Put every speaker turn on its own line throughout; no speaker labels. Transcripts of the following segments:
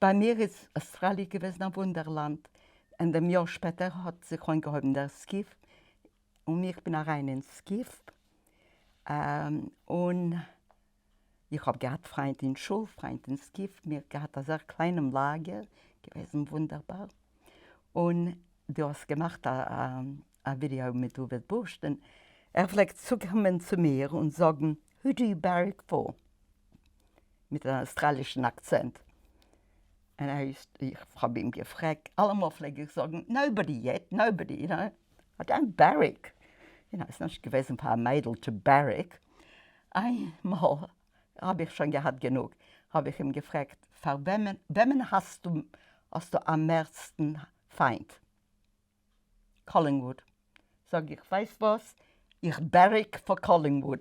ביי מיר איז אויסטראליע געוועזן א וואונדער לאנד, און דעם יאר שפעטער האט זיך אנגעהויבן דער סקיף, און איך בין אריין אין סקיף, און איך האב געהאט פריינט אין שול, פריינט אין סקיף, מיר געהאט א זייער קליינעם לאגער, געוועזן וואונדערבאר, און דו האסט געמאכט א ווידעא מיט דוד בורשטיין, ער פלעגט צוקומען צו מיר און זאגן, who do you barrack for? מיט אן אויסטראלישן אקצענט, און ער איז, איך האב אים געפרעגט, אלעמאל פלעג איך זאגן, nobody yet, nobody, you know, I don't barrack, you know, ס'איז נישט געוועזן פאר א מיידל to barrack, איינמאל האב איך שוין געהאט גענוג, האב איך אים געפרעגט, פאר וועמען, וועמען האסטו, האסטו אממערסטן פיינט? קאלינגוואוד. זאג איך, ווייסט וואס, איך barrack פאר קאלינגוואוד.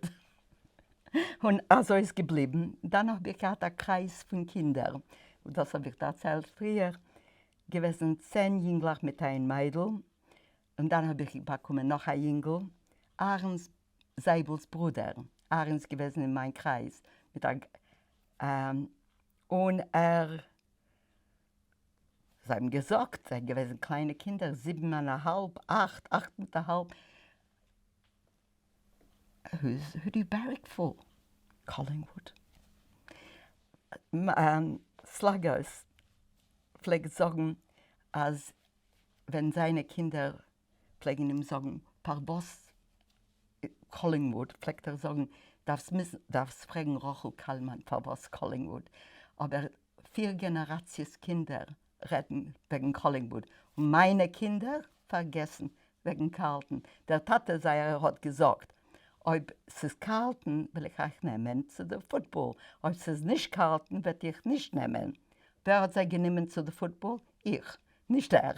און אזוי איז געבליבן. דאן האב איך געהאט א קרייז פון קינדער, און דאס האב איך דערציילט פריער, געוועזן 10 יונגלעך מיט איין מיידל, און דאן האב איך באקומען נאך א יונגל, אהרן'ס זייבל'ס ברודער, אהרן איז געוועזן אין מיין קרייז מיט א, און ער זיי האבן געזאגט, זיי געוועזן קליינע קינדער, זיבן און א האלב, אכט, אכט מיט א האלב, who do you barrack for? קאלינגוואוד. סלאגאוס פלעגט זאגן אז ווען זיינע קינדער פלעגן אים זאגן פארוואס קאלינגוואוד, פלעגט ער זאגן דארפסט מוזן דארפסט פרעגן רחל קלמן פארוואס קאלינגוואוד, אבער פיר גענעראציעס קינדער רעדן וועגן קאלינגוואוד, און מיינע קינדער פארגעסן וועגן קארלטאן, דער טאטע זייערער האט געזאגט אויב ס'איז קארלטאן וועל איך אייך נעמען צו די פוטבאל, אויב ס'איז נישט קארלטאן וועט איך נישט נעמען, ווער האט זיי גענומען צו די פוטבאל? איך, נישט ער.